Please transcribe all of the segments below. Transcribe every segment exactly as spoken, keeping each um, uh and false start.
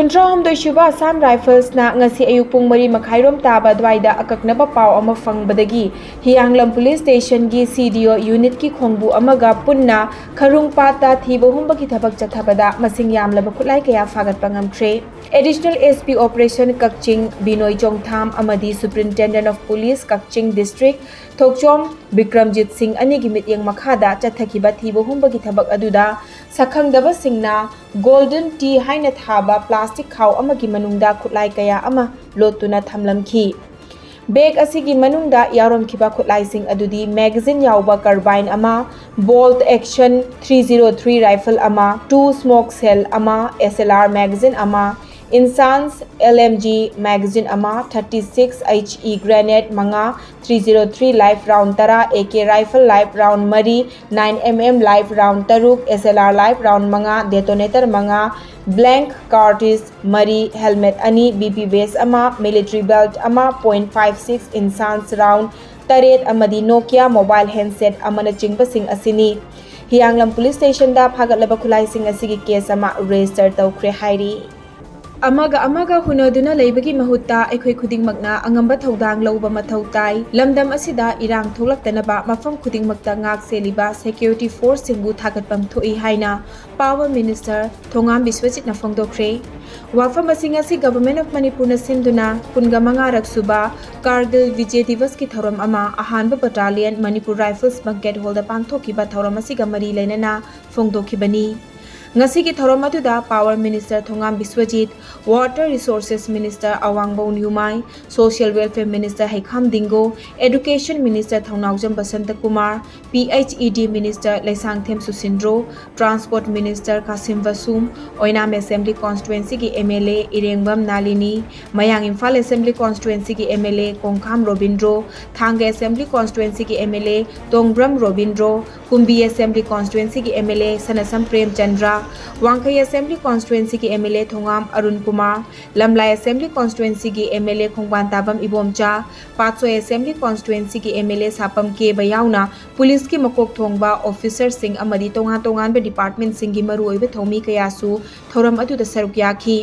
ꯀꯨꯟꯊ꯭ꯔꯥ ꯍꯨꯝꯗꯣꯏ ꯁꯨꯕ ꯑꯁꯥꯝ ꯔꯥꯏꯐꯜꯁꯅ ꯉꯁꯤ ꯑꯌꯨꯛ ꯄꯨꯡ ꯃꯔꯤ ꯃꯈꯥꯏꯔꯣꯝ ꯇꯥꯕ ꯑꯗꯨꯋꯥꯏꯗ ꯑꯀꯛꯅꯕ ꯄꯥꯎ ꯑꯃ ꯐꯪꯕꯗꯒꯤ ꯍꯤꯌꯥꯡꯂꯝ ꯄꯨꯂꯤꯁ ꯁ꯭ꯇꯦꯁꯟꯒꯤ ꯁꯤ ꯗꯤ ꯑꯣ ꯌꯨꯅꯤꯠꯀꯤ ꯈꯣꯡꯕꯨ ꯑꯃꯒ ꯄꯨꯟꯅ ꯈꯔꯨꯡ ꯄꯥꯠꯇ ꯊꯤꯕ ꯍꯨꯝꯕꯒꯤ ꯊꯕꯛ ꯆꯠꯊꯕꯗ ꯃꯁꯤꯡ ꯌꯥꯝꯂꯕ ꯈꯨꯠꯂꯥꯏ ꯀꯌꯥ ꯐꯥꯒꯠꯄ ꯉꯝꯈ꯭ꯔꯦ꯫ Additional S P Operation ꯀꯛꯆꯤꯡ ꯕꯤꯅꯣꯏ ꯆꯣꯡꯊꯥꯝ ꯑꯃꯗꯤ Superintendent of Police Kakching District ꯊꯣꯛꯆꯣꯝ ꯕꯤꯀ꯭ꯔꯝꯖꯤꯠ ꯁꯤꯡ ꯑꯅꯤꯒꯤ ꯃꯤꯠꯌꯦꯡ ꯃꯈꯥꯗ ꯆꯠꯊꯈꯤꯕ ꯊꯤꯕ ꯍꯨꯝꯕꯒꯤ ꯊꯕꯛ ꯑꯗꯨꯗ ꯁꯛꯈꯪꯗꯕꯁꯤꯡꯅ Golden Tea ꯍꯥꯏꯅ ꯊꯥꯕ plastic ꯈꯥꯎ ꯑꯃꯒꯤ ꯃꯅꯨꯡꯗ ꯈꯨꯠꯂꯥꯏ ꯀꯌꯥ ꯑꯃ ꯂꯣꯠꯇꯨꯅ ꯊꯝꯂꯝꯈꯤ꯫ Bag ꯑꯁꯤꯒꯤ ꯃꯅꯨꯡꯗ ꯌꯥꯎꯔꯝꯈꯤꯕ ꯈꯨꯠꯂꯥꯏꯁꯤꯡ ꯑꯗꯨꯗꯤ magazine ꯌꯥꯎꯕ carbine ꯑꯃ, Bolt Action three zero three rifle ꯑꯃ, two smoke shell ꯑꯃ, S L R magazine ꯑꯃ, Insan's L M G magazine ꯑꯃ, thirty six H E grenade ꯃꯉꯥ, three zero three live round ꯇꯔꯥ, A K rifle live round ꯃꯔꯤ, nine M M live round ꯇꯔꯨꯛ, S L R live round ꯃꯉꯥ, detonator ꯃꯉꯥ, blank cartridge ꯃꯔꯤ, helmet ꯑꯅꯤ, B P vest ꯑꯃ, military belt ꯑꯃ, point five six Insan's round ꯇꯔꯦꯠ ꯑꯃꯗꯤ Nokia mobile handset ꯑꯃꯅꯆꯤꯡꯕꯁꯤꯡ ꯑꯁꯤꯅꯤ꯫ ꯍꯤꯌꯥꯡꯂꯝ ꯄꯨꯂꯤꯁ ꯁ꯭ꯇꯦꯁꯟꯗ ꯐꯥꯒꯠꯂꯕ ꯈꯨꯠꯂꯥꯏꯁꯤꯡ ꯑꯁꯤꯒꯤ ꯀꯦꯁ ꯑꯃ ꯔꯦꯖꯤꯁꯇꯔ ꯇꯧꯈ꯭ꯔꯦ ꯍꯥꯏꯔꯤ꯫ ꯑꯃꯒ ꯑꯃꯒ ꯍꯨꯟꯅꯗꯨꯅ ꯂꯩꯕꯒꯤ ꯃꯍꯨꯠꯇ ꯑꯩꯈꯣꯏ ꯈꯨꯗꯤꯡꯃꯛꯅ ꯑꯉꯝꯕ ꯊꯧꯗꯥꯡ ꯂꯧꯕ ꯃꯊꯧ ꯇꯥꯏ꯫ ꯂꯝꯗꯝ ꯑꯁꯤꯗ ꯏꯔꯥꯡ ꯊꯣꯛꯂꯛꯇꯅꯕ ꯃꯐꯝ ꯈꯨꯗꯤꯡꯃꯛꯇ ꯉꯥꯛ ꯁꯦꯜꯂꯤꯕ security forceꯁꯤꯡꯕꯨ ꯊꯥꯒꯠꯐꯝ ꯊꯣꯛꯏ ꯍꯥꯏꯅ Power Minister ꯊꯣꯉꯥꯝ ꯕꯤꯁ꯭ꯋꯖꯤꯠꯅ ꯐꯣꯡꯗꯣꯛꯈ꯭ꯔꯦ꯫ ꯋꯥꯐꯝ ꯑꯁꯤ ꯉꯁꯤ Government of ꯃꯅꯤꯄꯨꯔꯅ ꯁꯤꯟꯗꯨꯅ ꯀꯨꯟꯒ ꯃꯉꯥꯔꯛ ꯁꯨꯕ ꯀꯥꯔꯒꯤꯜ ꯚꯤꯖꯦ ꯗꯤꯕꯁꯀꯤ ꯊꯧꯔꯝ ꯑꯃ ꯑꯍꯥꯟꯕ battalion Manipur Rifles banquet hallꯗ ꯄꯥꯡꯊꯣꯛꯈꯤꯕ ꯊꯧꯔꯝ ꯑꯁꯤꯒ ꯃꯔꯤ ꯂꯩꯅꯅ ꯐꯣꯡꯗꯣꯛꯈꯤꯕꯅꯤ꯫ ꯉꯁꯤꯒꯤ ꯊꯧꯔꯝ ꯑꯗꯨꯗ Power Minister Thongam Biswajit, Water Resources Minister ꯑꯋꯥꯡꯕꯧ ꯅ꯭ꯌꯨꯃꯥꯏ, Social Welfare Minister ꯍꯩꯈꯥꯝ ꯗꯤꯡꯒꯣ, Education Minister Thounaojam Basanta Kumar, P H E D Minister Leishangthem ꯁꯨꯁꯤꯟꯗ꯭ꯔꯣ, Transport Minister Kasim ꯕꯁꯨꯝ, Oinam Assembly Constituencyꯒꯤ M L A ꯏꯔꯦꯡꯕꯝ ꯅꯥꯂꯤꯅꯤ, ꯃꯌꯥꯡ Imphal Assembly Constituencyꯒꯤ M L A ꯀꯣꯡꯈꯥꯝ Robindro, ꯊꯥꯡꯒ Assembly Constituencyꯒꯤ M L A Tongbram Robindro, ꯀꯨꯝꯕꯤ Assembly Constituencyꯒꯤ M L A ꯁꯅꯁꯝ Premchandra, ꯋꯥꯡꯈꯩ Assembly Constituencyꯒꯤ M L A Thongam Arun Kumar, ꯂꯝꯂꯥꯏ Assembly Constituencyꯒꯤ M L A ꯈꯣꯡꯕꯥꯟ ꯇꯥꯕꯝ Ibomcha, Patsoi Assembly Constituencyꯒꯤ M L A ꯁꯥꯄꯝ ꯀꯦꯕ ꯌꯥꯎꯅ ꯄꯨꯂꯤꯁꯀꯤ ꯃꯀꯣꯛ ꯊꯣꯡꯕ officerꯁꯤꯡ ꯑꯃꯗꯤ ꯇꯣꯉꯥꯟ ꯇꯣꯉꯥꯟꯕ departmentꯁꯤꯡꯒꯤ ꯃꯔꯨꯑꯣꯏꯕ ꯊꯧꯃꯤ ꯀꯌꯥꯁꯨ ꯊꯧꯔꯝ ꯑꯗꯨꯗ ꯁꯔꯨꯛ ꯌꯥꯈꯤ꯫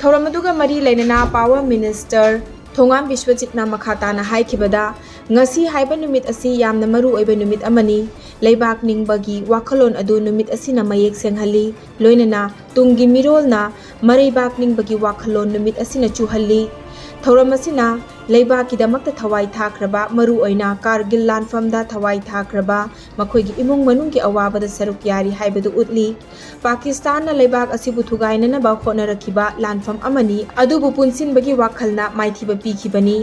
ꯊꯧꯔꯝ ꯑꯗꯨꯒ ꯃꯔꯤ ꯂꯩꯅꯅ Power Minister ꯊꯣꯉꯥꯝ ꯕꯤꯁ꯭ꯋꯖꯤꯠꯅ ꯃꯈꯥ ꯇꯥꯅ ꯍꯥꯏꯈꯤꯕꯗ, ꯉꯁꯤ ꯍꯥꯏꯕ ꯅꯨꯃꯤꯠ ꯑꯁꯤ ꯌꯥꯝꯅ ꯃꯔꯨ ꯑꯣꯏꯕ ꯅꯨꯃꯤꯠ ꯑꯃꯅꯤ꯫ ꯂꯩꯕꯥꯛ ꯅꯤꯡꯕꯒꯤ ꯋꯥꯈꯜꯂꯣꯟ ꯑꯗꯨ ꯅꯨꯃꯤꯠ ꯑꯁꯤꯅ ꯃꯌꯦꯛ ꯁꯦꯡꯍꯜꯂꯤ, ꯂꯣꯏꯅꯅ ꯇꯨꯡꯒꯤ ꯃꯤꯔꯣꯜꯅ ꯃꯔꯩꯕꯥꯛ ꯅꯤꯡꯕꯒꯤ ꯋꯥꯈꯜꯂꯣꯟ ꯅꯨꯃꯤꯠ ꯑꯁꯤꯅ ꯆꯨꯍꯜꯂꯤ꯫ ꯊꯧꯔꯝ ꯑꯁꯤꯅ ꯂꯩꯕꯥꯛꯀꯤꯗꯃꯛꯇ ꯊꯋꯥꯏ ꯊꯥꯈ꯭ꯔꯕ, ꯃꯔꯨ ꯑꯣꯏꯅ ꯀꯥꯔꯒꯤꯜ ꯂꯥꯟꯐꯝꯗ ꯊꯋꯥꯏ ꯊꯥꯈ꯭ꯔꯕ ꯃꯈꯣꯏꯒꯤ ꯏꯃꯨꯡ ꯃꯅꯨꯡꯒꯤ ꯑꯋꯥꯕꯗ ꯁꯔꯨꯛ ꯌꯥꯔꯤ ꯍꯥꯏꯕꯗꯨ ꯎꯠꯂꯤ꯫ ꯄꯥꯀꯤꯁꯇꯥꯟꯅ ꯂꯩꯕꯥꯛ ꯑꯁꯤꯕꯨ ꯊꯨꯒꯥꯏꯅꯅꯕ ꯍꯣꯠꯅꯔꯛꯈꯤꯕ ꯂꯥꯟꯐꯝ ꯑꯃꯅꯤ, ꯑꯗꯨꯕꯨ ꯄꯨꯟꯁꯤꯟꯕꯒꯤ ꯋꯥꯈꯜꯅ ꯃꯥꯏꯊꯤꯕ ꯄꯤꯈꯤꯕꯅꯤ꯫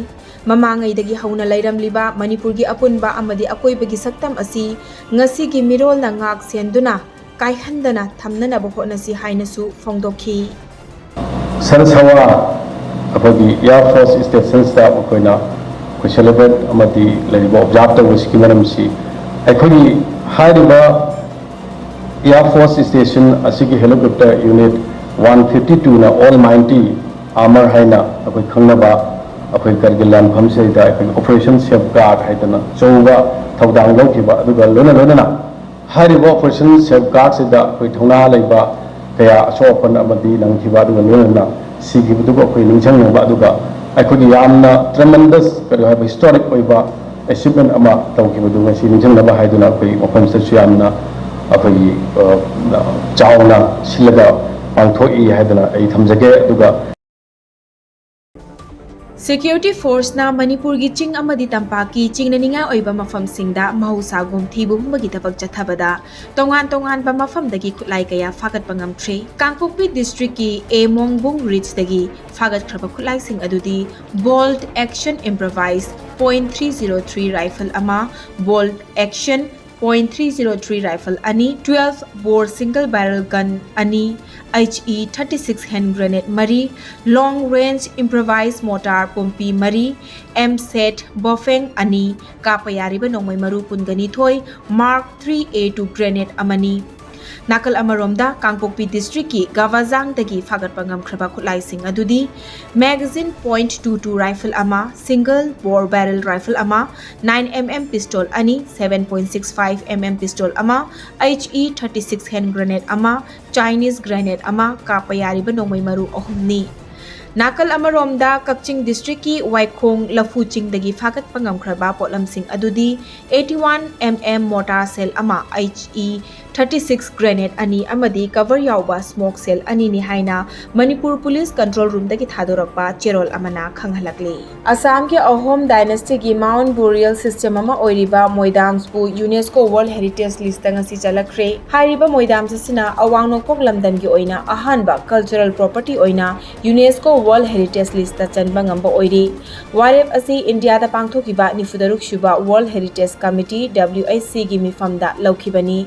ꯃꯃꯥꯡꯉꯩꯗꯒꯤ ꯍꯧꯅ ꯂꯩꯔꯝꯂꯤꯕ ꯃꯅꯤꯄꯨꯔꯒꯤ ꯑꯄꯨꯟꯕ ꯑꯃꯗꯤ ꯑꯀꯣꯏꯕꯒꯤ ꯁꯛꯇꯝ ꯑꯁꯤ ꯉꯁꯤꯒꯤ ꯃꯤꯔꯣꯜꯅ ꯉꯥꯛ ꯁꯦꯟꯗꯨꯅ ꯀꯥꯏꯍꯟꯗꯅ ꯊꯝꯅꯅꯕ ꯍꯣꯠꯅꯁꯤ ꯍꯥꯏꯅꯁꯨ ꯐꯣꯡꯗꯣꯛꯈꯤ꯫ ꯁꯟꯁꯋꯥ ꯑꯩꯈꯣꯏꯒꯤ Air Force Stationsꯇ ꯃꯈꯣꯏꯅ ꯑꯩꯈꯣꯏ celebrate ꯑꯃꯗꯤ ꯂꯩꯔꯤꯕ observe ꯇꯧꯕꯁꯤꯒꯤ ꯃꯔꯝꯁꯤ, ꯑꯩꯈꯣꯏꯒꯤ ꯍꯥꯏꯔꯤꯕ Air Force Station ꯑꯁꯤꯒꯤ helicopter unit one fifty twoꯅ Almighty Armor ꯍꯥꯏꯅ ꯑꯩꯈꯣꯏ ꯈꯪꯅꯕ ꯑꯩꯈꯣꯏ ꯀꯔꯒꯤꯜ ꯂꯥꯟꯐꯝꯁꯤꯗ ꯑꯩꯈꯣꯏ Operation Safeguard ꯍꯥꯏꯗꯅ ꯑꯆꯧꯕ ꯊꯧꯗꯥꯡ ꯂꯧꯈꯤꯕ, ꯑꯗꯨꯒ ꯂꯣꯏꯅ ꯂꯣꯏꯅꯅ ꯍꯥꯏꯔꯤꯕ Operation Safeguardꯁꯤꯗ ꯑꯩꯈꯣꯏ ꯊꯧꯅꯥ ꯂꯩꯕ ꯀꯌꯥ ꯑꯁꯣꯛ ꯑꯄꯟ ꯑꯃꯗꯤ ꯅꯪꯈꯤꯕ, ꯑꯗꯨꯒ ꯂꯣꯏꯅꯅ ꯁꯤꯈꯤꯕꯗꯨꯕꯨ ꯑꯩꯈꯣꯏ ꯅꯤꯡꯁꯤꯡꯅꯕ, ꯑꯗꯨꯒ ꯑꯩꯈꯣꯏꯒꯤ ꯌꯥꯝꯅ tremendous ꯀꯔꯤ ꯍꯥꯏꯕ historic ꯑꯣꯏꯕ achievement ꯑꯃ ꯇꯧꯈꯤꯕꯗꯨ ꯉꯁꯤ ꯅꯤꯡꯁꯤꯡꯅꯕ ꯍꯥꯏꯗꯨꯅ ꯑꯩꯈꯣꯏ ꯃꯐꯝꯁꯤꯗꯁꯨ ꯌꯥꯝꯅ ꯑꯩꯈꯣꯏꯒꯤ, ꯑ, ꯆꯥꯎꯅ ꯁꯤꯜꯂꯒ ꯄꯥꯡꯊꯣꯛꯏ ꯍꯥꯏꯗꯅ ꯑꯩ ꯊꯝꯖꯒꯦ꯫ ꯑꯗꯨꯒ Security Forceꯅ ꯃꯅꯤꯄꯨꯔꯒꯤ ꯆꯤꯡ ꯑꯃꯗꯤ ꯇꯝꯄꯥꯛꯀꯤ ꯆꯤꯡꯅꯅꯤꯡꯉꯥꯏ ꯑꯣꯏꯕ ꯃꯐꯝꯁꯤꯡꯗ ꯃꯍꯧꯁꯥꯒꯨꯝ ꯊꯤꯕ ꯍꯨꯝꯕꯒꯤ ꯊꯕꯛ ꯆꯠꯊꯕꯗ ꯇꯣꯉꯥꯟ ꯇꯣꯉꯥꯟꯕ ꯃꯐꯝꯗꯒꯤ ꯈꯨꯠꯂꯥꯏ ꯀꯌꯥ ꯐꯥꯒꯠꯄ ꯉꯝꯈ꯭ꯔꯦ꯫ ꯀꯥꯡꯄꯣꯛꯄꯤ districtꯀꯤ A ꯃꯣꯡꯕꯨꯡ ridgeꯇꯒꯤ ꯐꯥꯒꯠꯈ꯭ꯔꯕ ꯈꯨꯠꯂꯥꯏꯁꯤꯡ ꯑꯗꯨꯗꯤ Bolt Action Improvised point three zero three rifle ꯑꯃ, Bolt Action point three zero three rifle ꯑꯅꯤ, twelve bore single barrel gun ꯑꯅꯤ, HE thirty six hand grenade ꯃꯔꯤ, long range improvised mortar ꯄꯨꯝꯄꯤ ꯃꯔꯤ, M set Bofeng ꯑꯅꯤ, ꯀꯥꯞꯄ ꯌꯥꯔꯤꯕ ꯅꯣꯡꯃꯩ ꯃꯔꯨ ꯀꯨꯟꯒ ꯅꯤꯊꯣꯏ, Mark three A two grenade ꯑꯃꯅꯤ꯫ ꯅꯥꯀꯜ ꯑꯃꯔꯣꯝꯗ, ꯀꯥꯡꯄꯣꯛꯄꯤ ꯗꯤꯁꯇ꯭ꯔꯤꯛꯀꯤ ꯒꯥꯕꯥꯖꯥꯡꯗꯒꯤ ꯐꯥꯒꯠꯄ ꯉꯝꯈ꯭ꯔꯕ ꯈꯨꯠꯂꯥꯏꯁꯤꯡ ꯑꯗꯨꯗꯤ magazine point two two rifle ꯑꯃ, single bore barrel rifle ꯑꯃ, nine M M pistol ꯑꯅꯤ, seven point six five M M pistol ꯑꯃ, H E thirty six hand grenade ꯑꯃ, Chinese grenade ꯑꯃ, ꯀꯥꯞꯄ ꯌꯥꯔꯤꯕ ꯅꯣꯡꯃꯩ ꯃꯔꯨ ꯑꯍꯨꯝꯅꯤ꯫ ꯅꯥꯀꯜ ꯑꯃꯔꯣꯝꯗ, ꯀꯛꯆꯤꯡ ꯗꯤꯁꯇ꯭ꯔꯤꯛꯀꯤ ꯋꯥꯏꯈꯣꯡ ꯂꯐꯨ ꯆꯤꯡꯗꯒꯤ ꯐꯥꯒꯠꯄ ꯉꯝꯈ꯭ꯔꯕ ꯄꯣꯠꯂꯝꯁꯤꯡ ꯑꯗꯨꯗꯤ eighty one M M mortar shell ꯑꯃ, H E thirty six grenade ꯑꯅꯤ ꯑꯃꯗꯤ cover ꯌꯥꯎꯕ smoke shell ꯑꯅꯤꯅꯤ ꯍꯥꯏꯅ ꯃꯅꯤꯄꯨꯔ ꯄꯨꯂꯤꯁ control roomꯗꯒꯤ ꯊꯥꯗꯣꯔꯛꯄ ꯆꯦꯔꯣꯜ ꯑꯃꯅ ꯈꯪꯍꯜꯂꯛꯂꯤ꯫ ꯑꯁꯥꯝꯒꯤ ꯑꯍꯣꯝ ꯗꯥꯏꯅꯦꯁꯇꯤꯒꯤ Mount Burial System ꯑꯃ ꯑꯣꯏꯔꯤꯕ ꯃꯣꯏꯗꯥꯝꯁꯄꯨ UNESCO World Heritage Listꯇ ꯉꯁꯤ ꯆꯜꯂꯛꯈ꯭ꯔꯦ꯫ ꯍꯥꯏꯔꯤꯕ ꯃꯣꯏꯗꯥꯝꯁ ꯑꯁꯤꯅ ꯑꯋꯥꯡ ꯅꯣꯡꯄꯣꯛ ꯂꯝꯗꯝꯒꯤ ꯑꯣꯏꯅ ꯑꯍꯥꯟꯕ cultural property ꯑꯣꯏꯅ UNESCO World Heritage Listꯇ ꯆꯟꯕ ꯉꯝꯕ ꯑꯣꯏꯔꯤ꯫ ꯋꯥꯔꯦꯞ ꯑꯁꯤ ꯏꯟꯗꯤꯌꯥꯗ ꯄꯥꯡꯊꯣꯛꯈꯤꯕ ꯅꯤꯐꯨꯇꯔꯨꯛ ꯁꯨꯕ World Heritage Committee, W H Cꯒꯤ ꯃꯤꯐꯝꯗ ꯂꯧꯈꯤꯕꯅꯤ꯫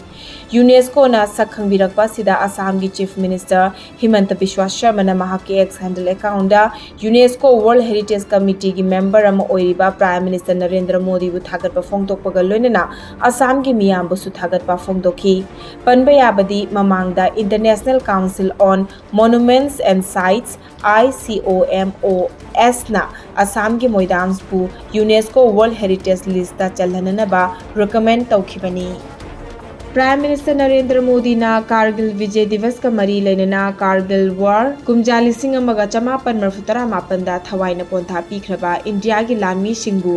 UNESCOꯅ ꯁꯛ ꯈꯪꯕꯤꯔꯛꯄ ꯑꯁꯤꯗ ꯑꯁꯥꯝꯒꯤ Chief Minister ꯍꯤꯃꯟꯇ ꯕꯤꯁ꯭ꯋꯥ ꯁꯔꯃꯅ ꯃꯍꯥꯛꯀꯤ X handle accountꯗ UNESCO World Heritage Committeeꯒꯤ member ꯑꯃ ꯑꯣꯏꯔꯤꯕ Prime Minister ꯅꯔꯦꯟꯗ꯭ꯔ ꯃꯣꯗꯤꯕꯨ ꯊꯥꯒꯠꯄ ꯐꯣꯡꯗꯣꯛꯄꯒ ꯂꯣꯏꯅꯅ ꯑꯁꯥꯝꯒꯤ ꯃꯤꯌꯥꯝꯕꯨꯁꯨ ꯊꯥꯒꯠꯄ ꯐꯣꯡꯗꯣꯛꯈꯤ꯫ ꯄꯟꯕ ꯌꯥꯕꯗꯤ, ꯃꯃꯥꯡꯗ International Council on Monuments and Sites, ICOMOSꯅ ꯑꯁꯥꯝꯒꯤ ꯃꯣꯏꯗꯥꯝꯁꯄꯨ UNESCO World Heritage Listꯇ ꯆꯜꯍꯟꯅꯅꯕ recommend ꯇꯧꯈꯤꯕꯅꯤ꯫ Prime Minister ꯅꯔꯦꯟꯗ꯭ꯔ ꯃꯣꯗꯤꯅ ꯀꯥꯔꯒꯤꯜ ꯕꯤꯖꯦ ꯗꯤꯕꯁꯀ ꯃꯔꯤ ꯂꯩꯅꯅ ꯀꯥꯔꯒꯤꯜ ꯋꯥꯔ ꯀꯨꯝꯖꯥ ꯂꯤꯁꯤꯡ ꯑꯃꯒ ꯆꯃꯥꯄꯟ ꯃꯔꯐꯨ ꯇꯔꯥ ꯃꯥꯄꯟꯗ ꯊꯋꯥꯏꯅ ꯄꯣꯟꯊꯥ ꯄꯤꯈ꯭ꯔꯕ ꯏꯟꯗꯤꯌꯥꯒꯤ ꯂꯥꯟꯃꯤꯁꯤꯡꯕꯨ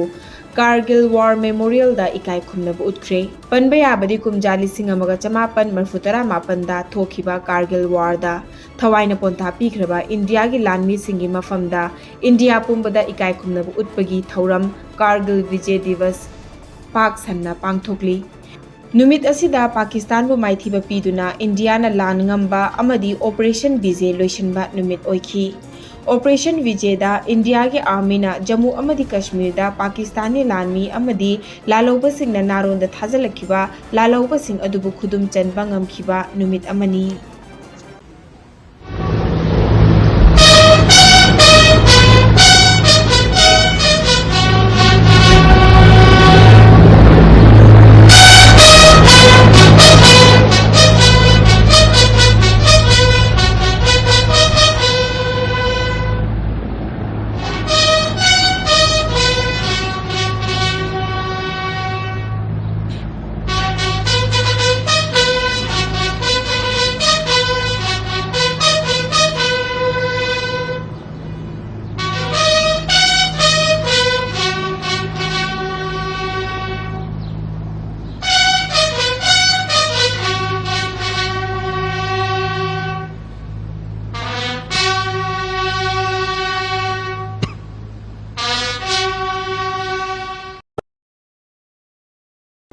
ꯀꯥꯔꯒꯤꯜ ꯋꯥꯔ ꯃꯦꯃꯣꯔꯤꯌꯦꯜꯗ ꯏꯀꯥꯏ ꯈꯨꯝꯅꯕ ꯎꯠꯈ꯭ꯔꯦ꯫ ꯄꯟꯕ ꯌꯥꯕꯗꯤ, ꯀꯨꯝꯖꯥ ꯂꯤꯁꯤꯡ ꯑꯃꯒ ꯆꯃꯥꯄꯟ ꯃꯔꯐꯨ ꯇꯔꯥ ꯃꯥꯄꯟꯗ ꯊꯣꯛꯈꯤꯕ ꯀꯥꯔꯒꯤꯜ ꯋꯥꯔꯗ ꯊꯋꯥꯏꯅ ꯄꯣꯟꯊꯥ ꯄꯤꯈ꯭ꯔꯕ ꯏꯟꯗꯤꯌꯥꯒꯤ ꯂꯥꯟꯃꯤꯁꯤꯡꯒꯤ ꯃꯐꯝꯗ ꯏꯟꯗꯤꯌꯥ ꯄꯨꯝꯕꯗ ꯏꯀꯥꯏ ꯈꯨꯝꯅꯕ ꯎꯠꯄꯒꯤ ꯊꯧꯔꯝ ꯀꯥꯔꯒꯤꯜ ꯕꯤꯖꯦ ꯗꯤꯕꯁ ꯄꯥꯛ ꯁꯟꯅ ꯄꯥꯡꯊꯣꯛꯂꯤ꯫ ꯅꯨꯃꯤꯠ ꯑꯁꯤꯗ ꯄꯥꯀꯤꯁꯇꯥꯟꯕꯨ ꯃꯥꯏꯊꯤꯕ ꯄꯤꯗꯨꯅ ꯏꯟꯗꯤꯌꯥꯅ ꯂꯥꯟ ꯉꯝꯕ ꯑꯃꯗꯤ Operation Vijay ꯂꯣꯏꯁꯤꯟꯕ ꯅꯨꯃꯤꯠ ꯑꯣꯏꯈꯤ꯫ Operation Vijayꯗ ꯏꯟꯗꯤꯌꯥꯒꯤ armyꯅ ꯖꯝꯃꯨ ꯑꯃꯗꯤ ꯀꯥꯁꯃꯤꯔꯗ ꯄꯥꯀꯤꯁꯇꯥꯟꯒꯤ ꯂꯥꯟꯃꯤ ꯑꯃꯗꯤ ꯂꯥꯜꯍꯧꯕꯁꯤꯡꯅ ꯅꯥꯔꯣꯟꯗ ꯊꯥꯖꯤꯜꯂꯛꯈꯤꯕ ꯂꯥꯜꯍꯧꯕꯁꯤꯡ ꯑꯗꯨꯕꯨ ꯈꯨꯗꯨꯝ ꯆꯟꯕ ꯉꯝꯈꯤꯕ ꯅꯨꯃꯤꯠ ꯑꯃꯅꯤ꯫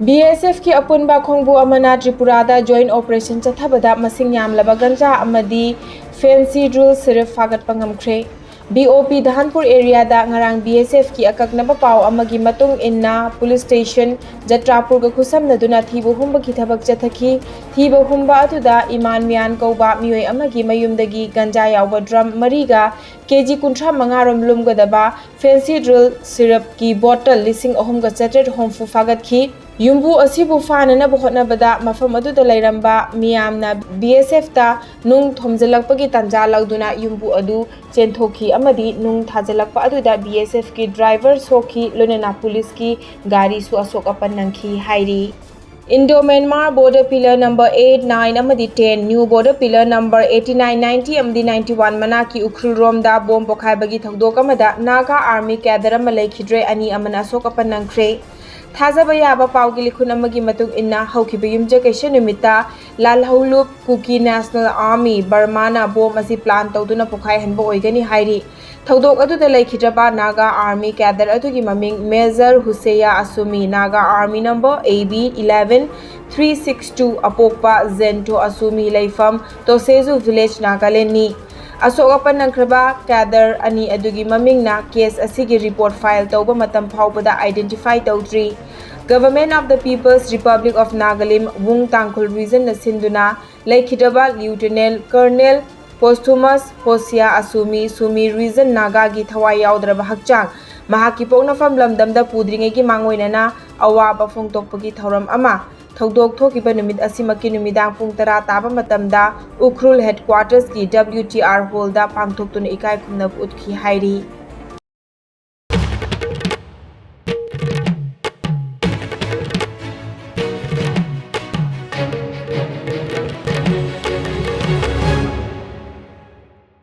BSFꯀꯤ ꯑꯄꯨꯟꯕ ꯈꯣꯡꯕꯨ ꯑꯃꯅ ꯇ꯭ꯔꯤꯄꯨꯔꯥꯗ joint operation ꯆꯠꯊꯕꯗ ꯃꯁꯤꯡ ꯌꯥꯝꯂꯕ ꯒꯟꯖꯥ ꯑꯃꯗꯤ fancy drill syrup ꯐꯥꯒꯠꯄ ꯉꯝꯈ꯭ꯔꯦ꯫ BOP ꯙꯥꯟꯄꯨꯔ areaꯗ ꯉꯔꯥꯡ BSFꯀꯤ ꯑꯀꯛꯅꯕ ꯄꯥꯎ ꯑꯃꯒꯤ ꯃꯇꯨꯡ ꯏꯟꯅ police station ꯖꯇ꯭ꯔꯥꯄꯨꯔꯒ ꯈꯨꯠꯁꯝꯅꯗꯨꯅ ꯊꯤꯕ ꯍꯨꯝꯕꯒꯤ ꯊꯕꯛ ꯆꯠꯊꯈꯤ꯫ ꯊꯤꯕ ꯍꯨꯝꯕ ꯑꯗꯨꯗ ꯏꯃꯥꯟ ꯃꯤꯌꯥꯟ ꯀꯧꯕ ꯃꯤꯑꯣꯏ ꯑꯃꯒꯤ ꯃꯌꯨꯝꯗꯒꯤ ꯒꯟꯖꯥ ꯌꯥꯎꯕ drum ꯃꯔꯤꯒ KG ꯀꯨꯟꯊ꯭ꯔꯥ ꯃꯉꯥ ꯔꯣꯝ ꯂꯨꯝꯒꯗꯕ fancy drill syrupꯀꯤ bottle ꯂꯤꯁꯤꯡ ꯑꯍꯨꯝꯒ ꯆꯥꯇ꯭ꯔꯦꯠ ꯍꯨꯝꯐꯨ ꯐꯥꯒꯠꯈꯤ꯫ ꯌꯨꯝꯕꯨ ꯑꯁꯤꯕꯨ ꯐꯥꯅꯅꯕ ꯍꯣꯠꯅꯕꯗ ꯃꯐꯝ ꯑꯗꯨꯗ ꯂꯩꯔꯝꯕ ꯃꯤꯌꯥꯝꯅ BSFꯇ ꯅꯨꯡ ꯊꯣꯝꯖꯤꯜꯂꯛꯄꯒꯤ ꯇꯥꯟꯖꯥ ꯂꯧꯗꯨꯅ ꯌꯨꯝꯕꯨ ꯑꯗꯨ ꯆꯦꯟꯊꯣꯛꯈꯤ ꯑꯃꯗꯤ ꯅꯨꯡ ꯊꯥꯖꯤꯜꯂꯛꯄ ꯑꯗꯨꯗ BSFꯀꯤ driver ꯁꯣꯛꯈꯤ, ꯂꯣꯏꯅꯅ policeꯀꯤ ꯒꯥꯔꯤꯁꯨ ꯑꯁꯣꯛ ꯑꯄꯟ ꯅꯪꯈꯤ ꯍꯥꯏꯔꯤ꯫ Indo-Myanmar border pillar number eight, nine ꯑꯃꯗꯤ ten, new border pillar number eighty-nine, ninety ꯑꯃꯗꯤ ninety-one ꯃꯅꯥꯛꯀꯤ ꯎꯈ꯭ꯔꯨꯜ ꯔꯣꯝꯗ bomb ꯄꯣꯈꯥꯏꯕꯒꯤ ꯊꯧꯗꯣꯛ ꯑꯃꯗ Naga Army cadre ꯑꯃ ꯂꯩꯈꯤꯗ꯭ꯔꯦ, ꯑꯅꯤ ꯑꯃꯅ ꯑꯁꯣꯛ ꯑꯄꯟ ꯅꯪꯈ꯭ꯔꯦ꯫ ꯊꯥꯖꯕ ꯌꯥꯕ ꯄꯥꯎꯒꯤ ꯂꯤꯈꯨꯟ ꯑꯃꯒꯤ ꯃꯇꯨꯡ ꯏꯟꯅ, ꯍꯧꯈꯤꯕ ꯌꯨꯝꯖꯀꯩꯁ ꯅꯨꯃꯤꯠꯇ ꯂꯥꯜꯍꯧꯂꯨꯞ Kuki National Army, ꯕꯔꯃꯥꯅ bomb ꯑꯁꯤ plan ꯇꯧꯗꯨꯅ ꯄꯣꯈꯥꯏꯍꯟꯕ ꯑꯣꯏꯒꯅꯤ ꯍꯥꯏꯔꯤ꯫ ꯊꯧꯗꯣꯛ ꯑꯗꯨꯗ ꯂꯩꯈꯤꯗ꯭ꯔꯕ Naga Army cadre ꯑꯗꯨꯒꯤ ꯃꯃꯤꯡ Major Huseya Asumi, Naga Army number A B eleven three six two, ꯑꯄꯣꯛꯄ ꯖꯦꯟꯊꯣ ꯑꯁꯨꯃꯤ, ꯂꯩꯐꯝ ꯇꯣꯁꯦꯖꯨ village, ꯅꯥꯒꯥꯂꯦꯟꯅꯤ꯫ ꯑꯁꯣꯛ ꯑꯄꯟ ꯅꯪꯈ꯭ꯔꯕ cadre ꯑꯅꯤ ꯑꯗꯨꯒꯤ ꯃꯃꯤꯡꯅ case ꯑꯁꯤꯒꯤ report file ꯇꯧꯕ ꯃꯇꯝ ꯐꯥꯎꯕꯗ identify ꯇꯧꯗ꯭ꯔꯤ꯫ Government of the People's Republic of Nagalim, Wung Tangkhul Regionꯅ ꯁꯤꯟꯗꯨꯅ ꯂꯩꯈꯤꯗ꯭ꯔꯕ Lieutenant Colonel Posthumous Hosia Asumi, Sumi Region, ꯅꯥꯒꯥꯒꯤ ꯊꯋꯥꯏ ꯌꯥꯎꯗ꯭ꯔꯕ ꯍꯛꯆꯥꯡ ꯃꯍꯥꯛꯀꯤ ꯄꯣꯛꯅꯐꯝ ꯂꯝꯗꯝꯗ ꯄꯨꯗ꯭ꯔꯤꯉꯩꯒꯤ ꯃꯥꯡꯑꯣꯏꯅꯅ ꯑꯋꯥꯕ ꯐꯣꯡꯗꯣꯛꯄꯒꯤ ꯊꯧꯔꯝ ꯑꯃ ꯊꯧꯗꯣꯛ ꯊꯣꯛꯈꯤꯕ ꯅꯨꯃꯤꯠ ꯑꯁꯤꯃꯛꯀꯤ ꯅꯨꯃꯤꯗꯥꯡ ꯄꯨꯡ ꯇꯔꯥ ꯇꯥꯕ ꯃꯇꯝꯗ ꯎꯈ꯭ꯔꯨꯜ headquartersꯀꯤ WTR hallꯗ ꯄꯥꯡꯊꯣꯛꯇꯨꯅ ꯏꯀꯥꯏ ꯈꯨꯝꯅꯕ ꯎꯠꯈꯤ ꯍꯥꯏꯔꯤ꯫